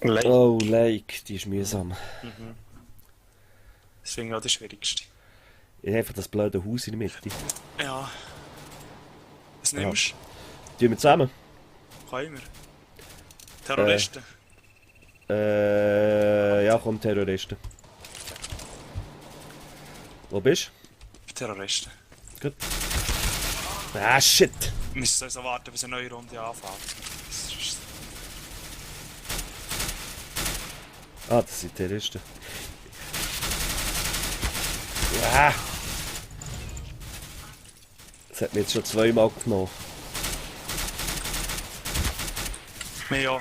Lake. Oh, Lake, die ist mühsam. Mhm. Das finde ich auch das Schwierigste. Ich habe einfach das blöde Haus in der Mitte. Ja. Was Ja. nimmst Tun wir zusammen? du? Können wir. Terroristen. Ja, komm, Terroristen. Wo bist Terroristen. du? Gut. Ah, shit! Wir müssen also warten, bis eine neue Runde anfängt. Das ist- Ah, das sind Terroristen. Ah! Das hat mir jetzt schon zweimal genommen. Wir ja.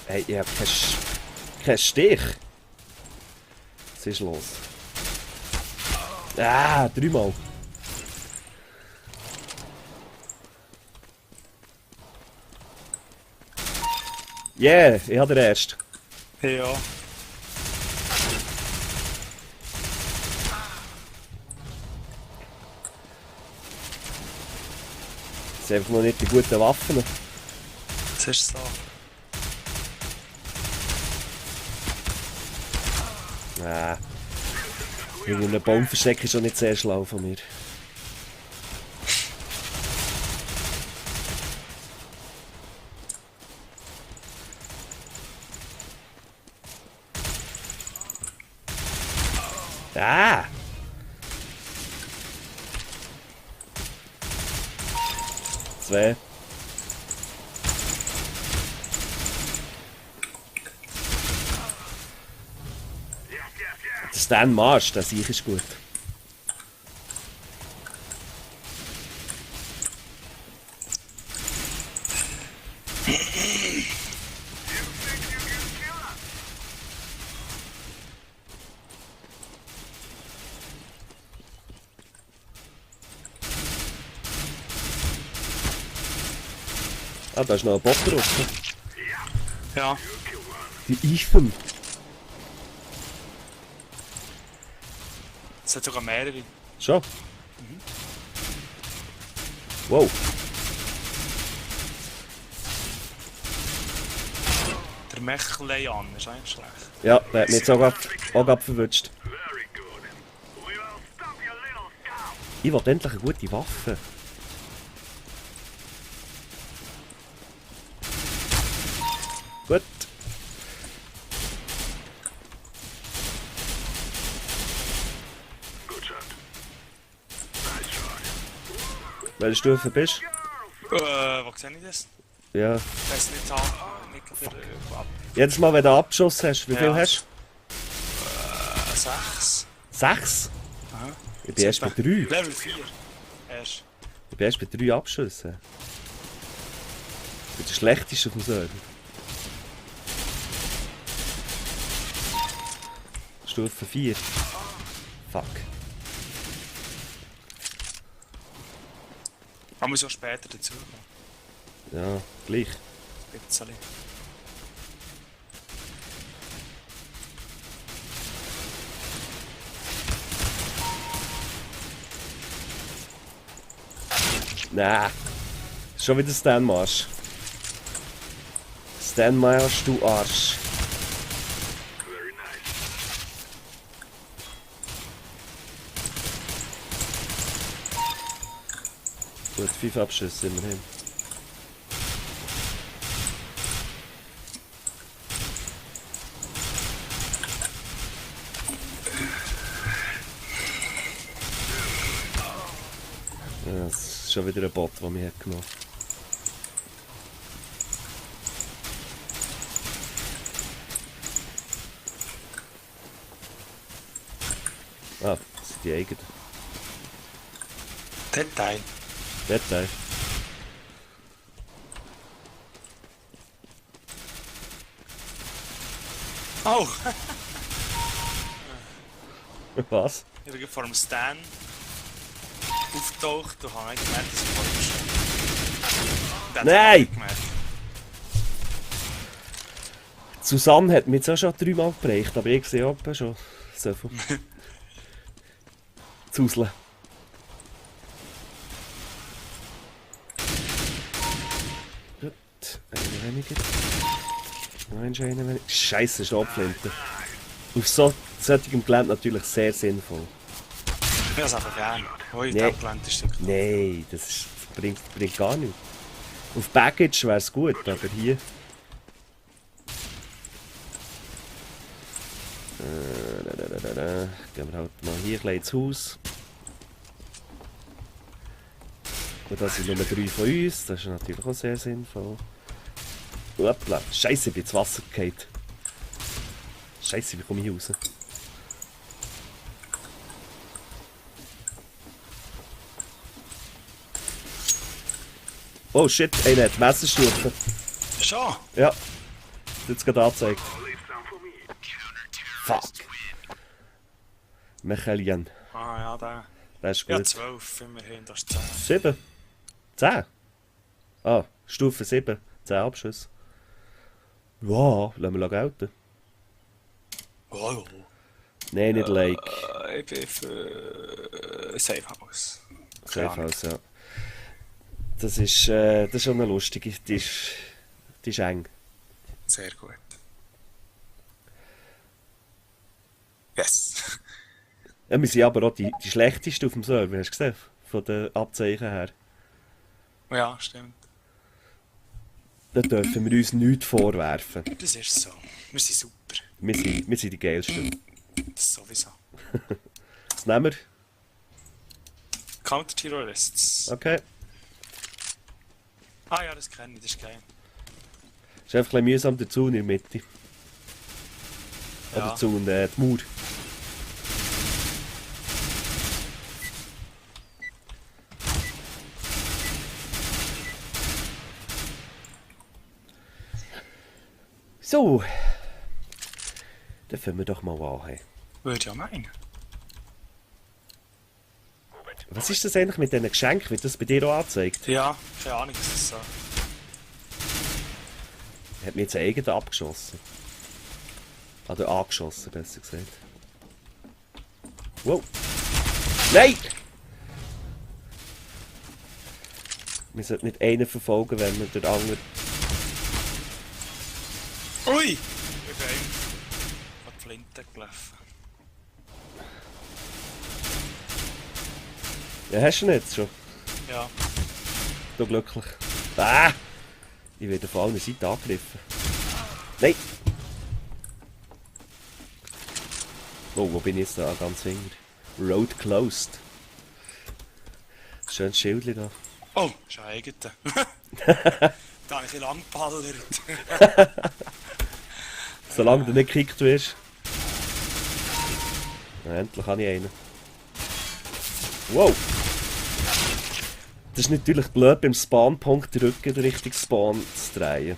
Hey, ich hab keinen Stich. Was ist los? Ah, dreimal. Yeah, ich habe den ersten. Ja. Das sind einfach noch nicht die guten Waffen. Das ist so. Ah. Hinter einem Baum verstecken ist schon nicht sehr schlau von mir. Ah! Zwei. Der Stan Marsh, der sicher ist gut. Ah, da ist noch ein Bot drauf. Ja. Die Ethan. Es hat sogar mehrere. Schon? Wow. Der Mechleyan ist eigentlich schlecht. Ja, der hat mich jetzt auch gerade verwünscht. Ich will endlich eine gute Waffe. Gut. Welche Stufe bist Wo sehe ich das? du? Ja. Ich weiß nicht, ab. Jedes Mal, wenn du Abschuss hast, wie viel Ja. hast 6. du? 6? Aha. Ich bin erst bei 3. Level 4. Erst. Ich bin erst bei 3 Abschüssen. Ich bin der schlechteste auf dem Server. Stufe 4. Fuck. Man muss auch später dazukommen. Ja, gleich. Ein bisschen. Nein. Schon wieder Stan Marsh. Stan Marsh, du Arsch. Gut, 5 Abschüsse immerhin. Ja, das ist schon wieder ein Bot, der mich hat genommen. Ah, das sind die eigenen. Detail. Detail. Oh! Was? Ich bin vor dem Stan auftaucht und habe nicht gemerkt, dass ich vor ihm stehe. Nein! Gemerkt. Susanne hat mich jetzt auch schon 3-mal geprägt, aber ich sehe auch schon so viel. Zuseln. Gut, eine weniger. ist einer weniger. Scheiße, Schrotflinte. Auf solchem Gelände natürlich sehr sinnvoll. Ich habe es einfach gerne. Ui, Nee. der Gelände ist wirklich. Nein, das bringt gar nichts. Auf Baggage wäre es gut, aber hier... Gehen wir halt mal hier gleich ins Haus. Und das sind nur 3 von uns, das ist natürlich auch sehr sinnvoll. Hoppla, Scheiße, ich bin ins Wasser gefallen. Scheiße, wie komme ich raus? Oh shit, einer hat Messerstufe. Schon? Ja, jetzt gerade angezeigt. Fuck. Mechelien, Ah ja, der. das ist Ja, gut. 12, immerhin, das ist 10. 7? 10? Ah, Stufe 7. 10 Abschüsse. Ja, lassen wir gelten. Oh, Nein, nicht Lake. ich bin für Safe House. Safe House, ja. Das ist schon eine lustige. Die ist eng. Sehr gut. Yes. Ja, wir sind aber auch die schlechtesten auf dem Server, hast du gesehen? Von den Abzeichen her. Ja, stimmt. Da dürfen wir uns nichts vorwerfen. Das ist so. Wir sind super. Wir sind die geilsten. Das sowieso. Was nehmen wir? Counter-Terrorists. Okay. Ah ja, das kenne ich, das ist geil. Ist einfach ein bisschen mühsam der Zaun in der Mitte. Oder Ja. der Zaun, die Mauer. So. Dann fangen wir doch mal an. Hey. Würde ja meinen. Was ist das eigentlich mit diesen Geschenken? Wird das bei dir auch angezeigt? Ja, keine Ahnung, was das so. Hat mir jetzt einen eigenen abgeschossen. Oder angeschossen, besser gesagt. Wow. Nein! Wir sollten nicht einen verfolgen, wenn wir den anderen... Ui! Ich bin an die Flinte gelaufen. Ja, hast du ihn jetzt schon? Ja. Du glücklich. Ah! Ich werde von allen Seiten angegriffen. Nein! Oh, wo bin ich jetzt da? Ganz hinten. Road closed. Schönes Schildchen da. Oh, das ist ein eigener. Da habe ich lang geballert. Solange du nicht gekickt wirst. Ja, endlich habe ich einen. Wow! Das ist natürlich blöd, beim Spawnpunkt den Rücken in Richtung Spawn zu drehen.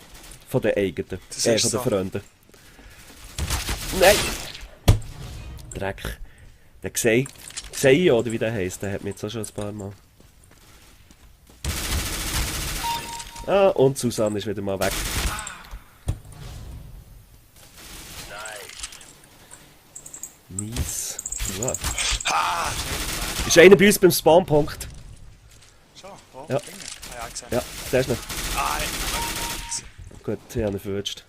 Von den eigenen. Das ist Von den so. Freunden. Nein! Dreck. Der Xei, oder wie der heisst, der hat mich jetzt auch schon ein paar Mal. Ah, und Susanne ist wieder mal weg. Nice. Ja. Ah, Ist einer bei uns beim Spawnpunkt? schon, wo? Ja. Dinge. Ah ja, gesehen. Ja, der ist noch. Ah, ich Gut, ich habe ihn verwünscht.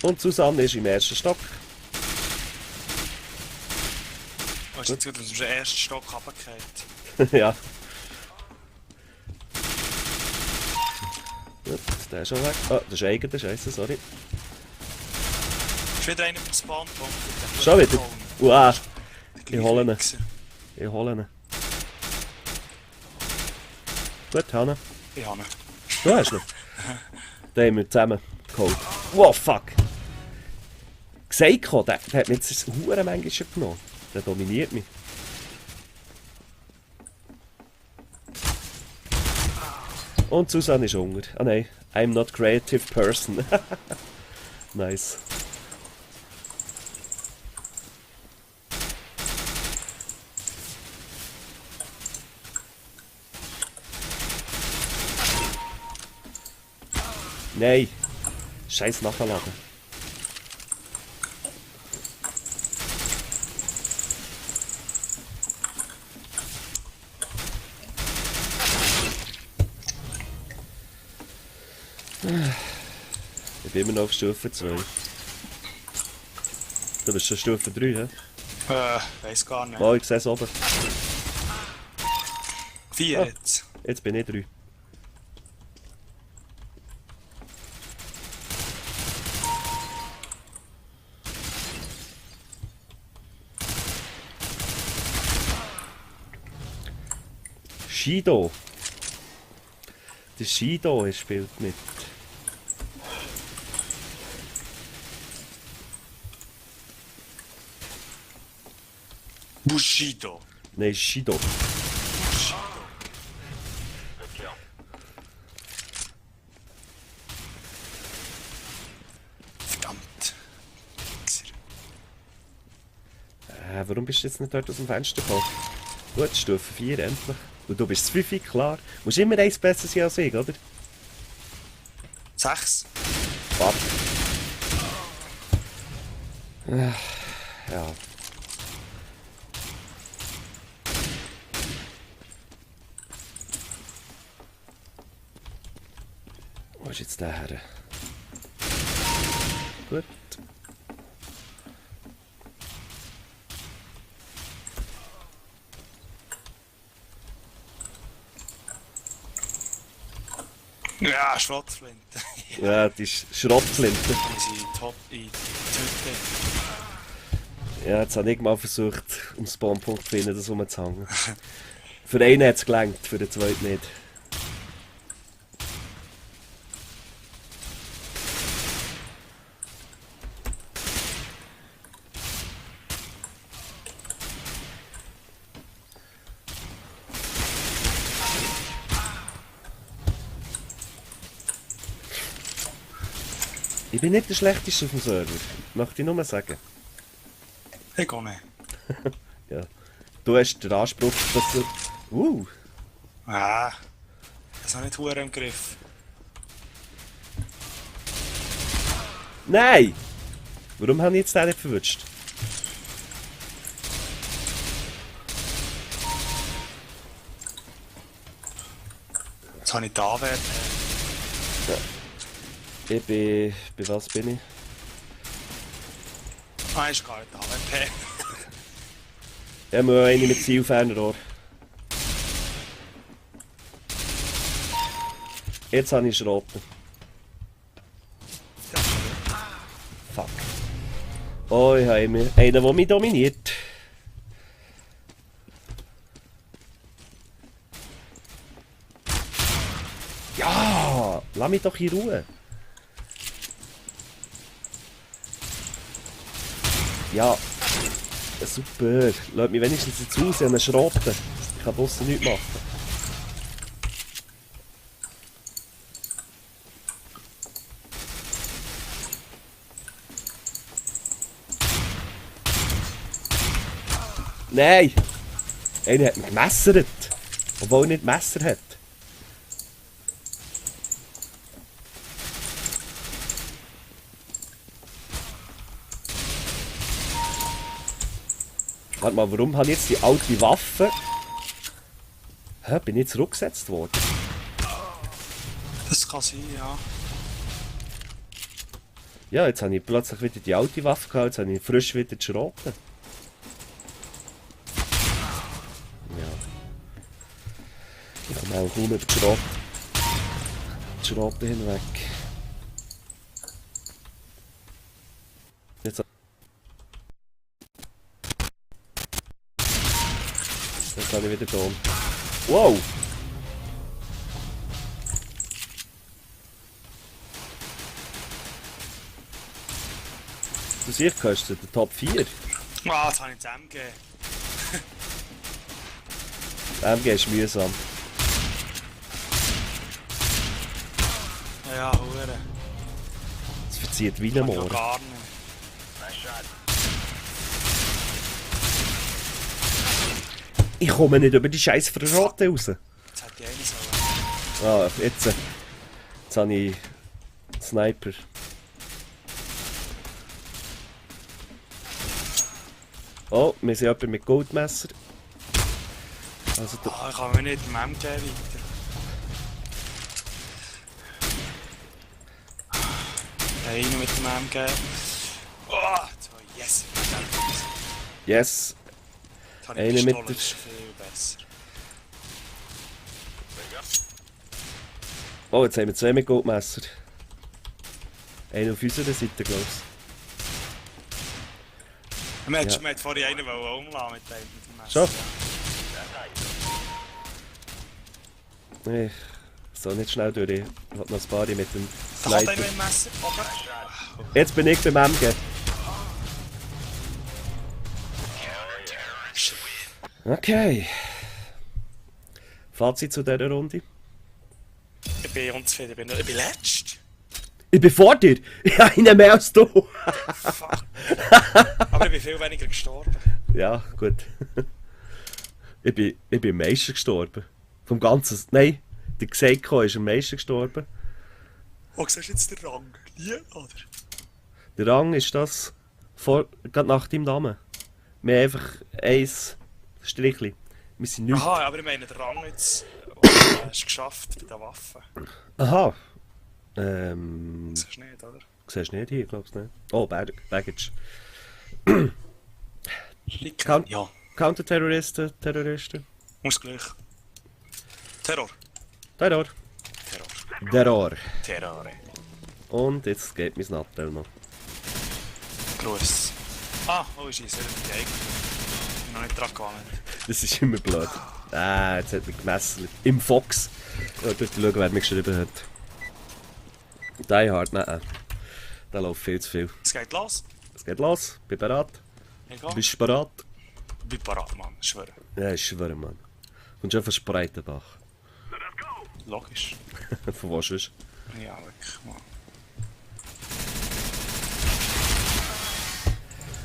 Und Susanne ist im ersten Stock. Weißt du, dass du den ersten Stock runtergefallen? Ja. Gut, der ist schon weg. Ah, das ist eigene Scheiße, sorry. Ist wieder einer mit dem Spawnpunkt. Schon wieder? Uah, Ich hole ihn. Ich hole ihn. Gut, Hanna. Ich habe ihn. Du hast ihn. Den haben wir zusammen geholt. Wow, fuck. Seiko, der hat mir jetzt eine Hurenmenge schon genommen. Der dominiert mich. Und Susanne ist Hunger. Ah nein, I'm not creative person. Nice. Nein. Scheiß Nachladen. bin immer noch auf Stufe 2. Du bist schon Stufe 3, hä? Weiß gar nicht. Oh, ich sehe es oben. 4 Ah. jetzt. Jetzt bin ich 3. Shido. Der Shido spielt mit. Bushido. Nein, Shido. Verdammt. Warum bist du jetzt nicht dort aus dem Fenster gekommen? Gut, Stufe 4 endlich. Und du bist 5, klar. Musst immer eins besser sein als ich, oder? 6. Fuck. Ja. Wo ist jetzt der her? Gut. Ja, Schrottflinte. Ja, die Schrottflinte. Wir sind top in die Tüte. Ja, jetzt habe ich mal versucht, um Spawnpunkt zu finden, das rumzuhängen. Für einen hat es gelangt, für den zweiten nicht. Ich bin nicht der Schlechteste auf dem Server, möchte ich nur sagen. Ich gehe nicht. Ja. Du hast den Anspruch, dass du... Ah. Das habe ich nicht Huren im Griff. Nein! Warum habe ich jetzt den nicht verwünscht? Jetzt habe ich da Wert. Ich bin... Bei was bin ich? Ah, ist gar nicht AWP. Ich habe mal eine mit Zielfernrohr. Jetzt habe ich Schrotten. Fuck. Oh, ich habe einen, der mich dominiert. Ja! Lass mich doch in Ruhe. Ja. Super. Lass mich wenigstens jetzt raus, ich habe einen Schrotten. Ich kann draussen nichts machen. Nein! Einer hat mich gemessert. Obwohl er nicht Messer hat. Warte mal, warum habe ich jetzt die alte Waffe? Hä, bin ich zurückgesetzt worden? Das kann sein, ja. Ja, jetzt habe ich plötzlich wieder die alte Waffe gehabt, jetzt habe ich frisch wieder die Schrotten. Ja. Ich komme auch kaum über die Schrotten hinweg. Jetzt habe ich wieder Ton. Wow! Du siehst, gehörst zu den Top 4. Ah, jetzt habe ich das MG. MG ist mühsam. Ja, Huren. Es verzieht wie ein Kann ich Moor. noch gar nicht. Ich komme nicht über die scheiß Verschrotte raus. Jetzt hätte ich eine sollen. Ah, jetzt habe ich Sniper. Oh, wir sind jemand mit Goldmesser. Also, Ah, ich kann mich nicht im MG weiter. einen mit dem MG. Oh, zwei, yes! Yes. Jetzt habe Einer ich mit Pistole, der- das ist schon viel besser. Oh, jetzt haben wir 2 mit Goldmesser. Einer auf unserer Seite, glaube ich. Man Ja. hat vorhin einen umlassen mit dem Messer. Schon? Nee, so nicht schnell durch. Ich will noch ein paar mit dem Da hat Sniper. einer mit dem Messer. Oben. Jetzt bin ich beim MG. Okay. Fazit zu dieser Runde. Ich bin unzufrieden, ich bin letzt. Ich bin vor dir! Ich habe einen mehr als du! Fuck. Aber ich bin viel weniger gestorben. Ja, gut. Ich bin am meisten gestorben. Vom Ganzen. Nein, der Seiko ist am meisten gestorben. Oh, siehst du jetzt den Rang? Nie, oder? Der Rang ist das gerade nach deinem Namen. Wir haben einfach ein Strichli. Wir sind nicht. Aha, aber ich meine, der Rang jetzt hast du geschafft bei den Waffen. Aha. Das ist nicht, oder? Siehst du nicht hier, glaubst du nicht? Oh, Baggage. Kann. Ja, Counterterroristen, Terroristen. muss gleich. Terror. Terror. Terror. Terror. Terror. Und jetzt geht mein Nattel noch. Gruß. Ah, oh, ist es wieder geil. Ich bin noch nicht dran gegangen. Das ist immer blöd. Ah, jetzt hat mich gemesselt. Im Fox. Ja, dort schauen, wer mich geschrieben hat. Die Hard, nein. Da läuft viel zu viel. Es geht los. Es geht los. Bin bereit. Ich gehe. Bist du bereit? Ich bin parat, Mann. Ich schwöre. Ja, ich schwöre, Mann. Kommst schon von Spreitenbach. Logisch. Von wo sonst? Ja, wirklich, Mann.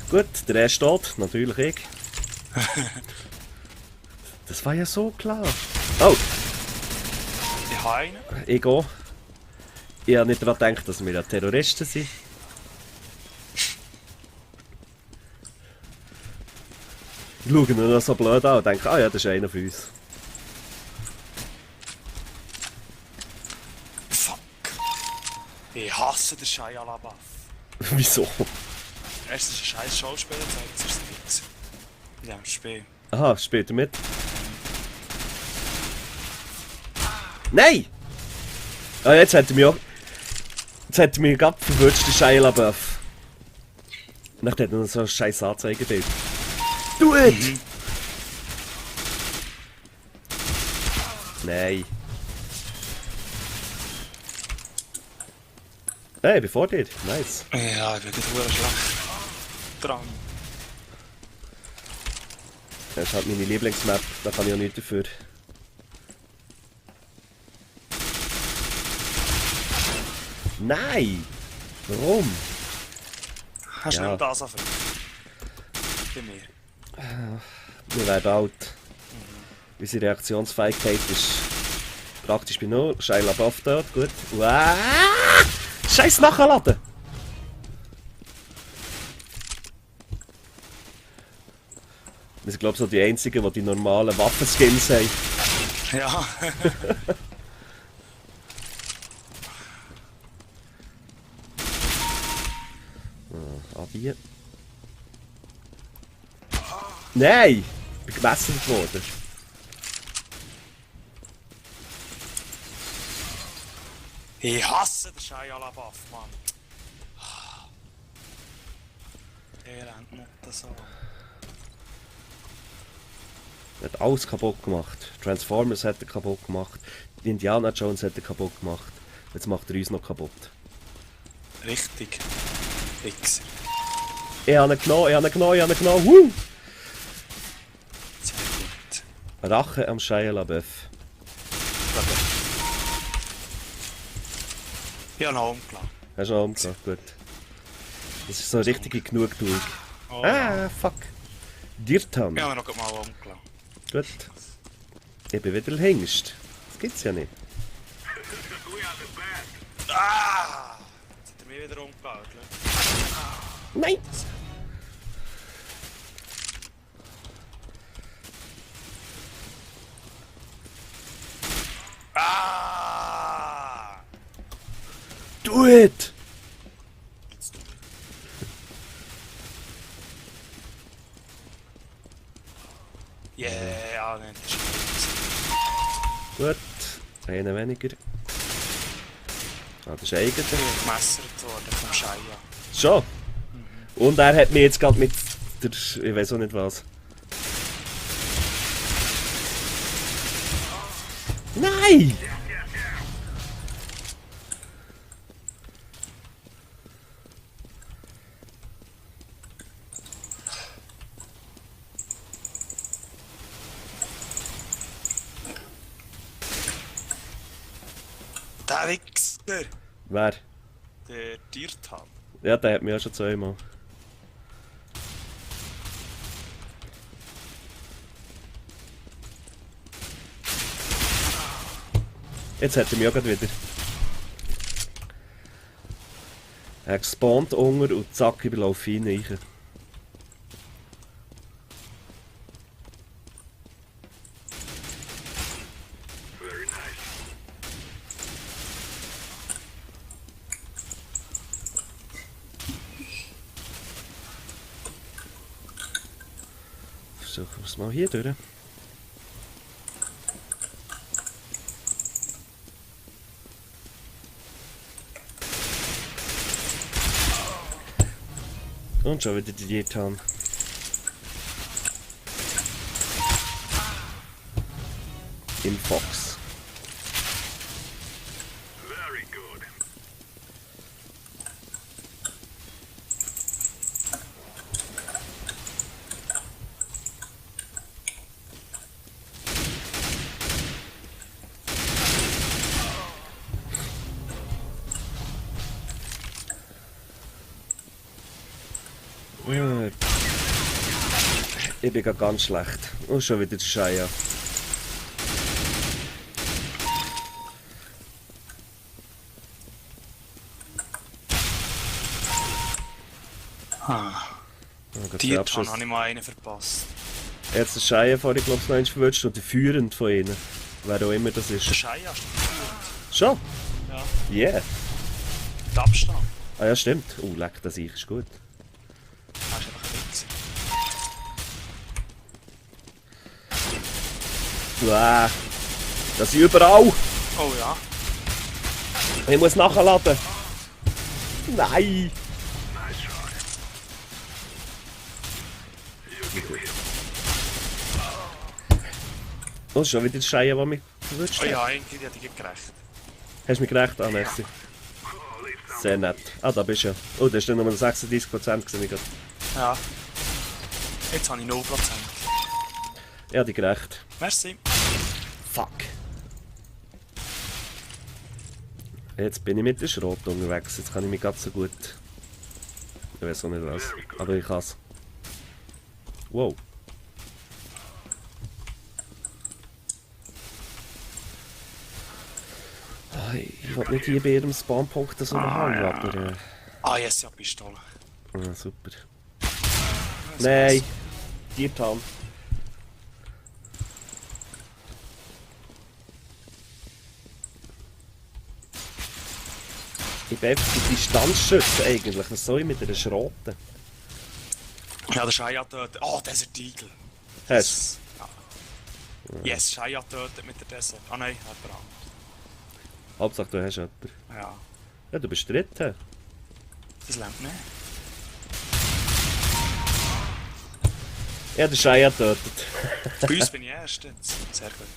Gut, der erste steht. Natürlich ich. Das war ja so klar. Oh, Ich habe einen. ich gehe. Ich habe nicht daran gedacht, dass wir ja Terroristen sind. Ich schaue ihn noch so blöd an und denke, ah ja, das ist einer von uns. Fuck. Ich hasse den Shia LaBeouf. Wieso? Erstens ist ein scheiß Schauspieler, zweitens ist es nichts. In diesem Spiel. Aha, spielt er mit? Nein! Ah, jetzt hat er mich auch... Jetzt hat er mich gerade verwünscht, der Shia LaBeouf. Und dann hat er noch so ein scheiß Anzeigebild. Do it! Nein. Hey, ich bin vor dir. Nice. Ja, ich bin gerade schlecht dran. Das ist halt meine Lieblingsmap, da kann ich auch nichts dafür. Nein! Warum? Hast du Ja. nur das auf? Bei mir. Wir werden alt. Unsere Reaktionsfähigkeit ist praktisch bei null. Shia LaBeouf dort, gut. Uah! Scheiß Nachladen! Wir sind glaube ich so die einzigen, die normalen Waffenskins haben. Ja. Abi. Nein! Ich bin gewässert worden. Ich hasse den Shia LaBeouf, Mann. Elend Mutter so. Er hat alles kaputt gemacht. Transformers hat er kaputt gemacht. Indiana Jones hat er kaputt gemacht. Jetzt macht er uns noch kaputt. Richtig. Wichser. Ich habe ihn genommen, ich habe ihn genommen, ich habe ihn genommen. Woo! Sehr gut. Rache am Shia LaBeouf. Ich habe noch umgelassen. Hast du noch umgebracht? Gut. Das ist so eine richtige Genugtuung. Oh, ja. Ah, fuck. Dirtam. Ich habe noch mal umgelassen. Gut. Ich bin wieder Hengst. Das gibt's ja nicht. Ah! Jetzt hat er mich wieder umgelassen. Nein! Ah! Do it! Ja, nein, das ist Gut, einen weniger. Ah, das ist eigener. gemessert worden vom Shaya. Schon? Und er hat mich jetzt gerade mit der... ich weiß auch nicht was. Nein! Der Wichser! Wer? Der Tiertan. Ja, der hat mich auch schon zweimal. Jetzt hat er mich auch gerade wieder. Er gespawnt unter und zack, ich laufe rein. Versuchen wir es mal hier durch. Und schon wieder die Tiertan. Im Fox. Very good. Ich bin grad ganz schlecht. Und schon wieder der Shaya. Tiertan habe ich mal einen verpasst. Jetzt der Shaya vorhin, glaube ich, noch eins verwünscht und der Führend von ihnen. Wer auch immer das Der ist. Shaya ist Schon? ja. Yeah. Der Abstand. Ah ja, stimmt. Oh, leck, das ich ist gut. Das ist einfach ein Wichser. Uah. Das ist überall. Oh ja. Ich muss nachladen. Nein. Nice try. You can win. Oh, schon wieder der Shaya, der mich verwünscht Oh hat. ja, irgendwie hat ich gerecht. Hast du mich gerecht? Ah, merci. Sehr nett. Ah, da bist du ja. Oh, da ist dann nochmal 36% gesehen. Ja. Jetzt habe ich 0%. Ja, die gerecht. Merci. Fuck. Jetzt bin ich mit der Schrot unterwegs. Jetzt kann ich mich ganz so gut. Ich weiß auch nicht was. Aber ich kann's. Wow. Ah, ich will nicht hier bei jedem Spawnpunkt so rumhängen, aber. Ah, jetzt ja Pistole. Super. Das Nein! war's. Tiertan. Ich bin einfach die Distanzschütze eigentlich. Was soll ich mit einer Schrote? Ja, der Shaya tötet. Oh, Desert Eagle. Hast Ja. Yes, Shaya tötet mit der Desert. Ah nein, hat er anders. du? Hauptsache du hast jemanden. Ja, Ja, du bist Dritter. das lernt nicht. Ja, der Shaya tötet. Bei uns bin ich erst jetzt. Sehr gut.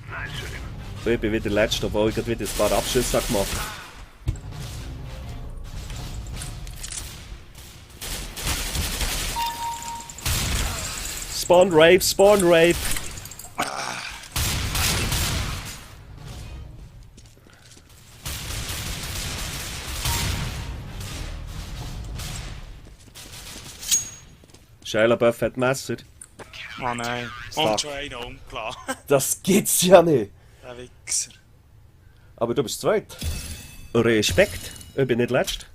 Nice shooting. Ich bin wieder Letzter, obwohl ich gerade wieder ein paar Abschüsse habe gemacht habe. Spawn Rape, Spawn Rape! Shia LaBeouf hat Messer. Oh nein. Fuck. Und schon einer umgelassen. Das gibt's ja nicht! Der Wichser. Aber du bist zweit. Respekt, ich bin nicht Letzter.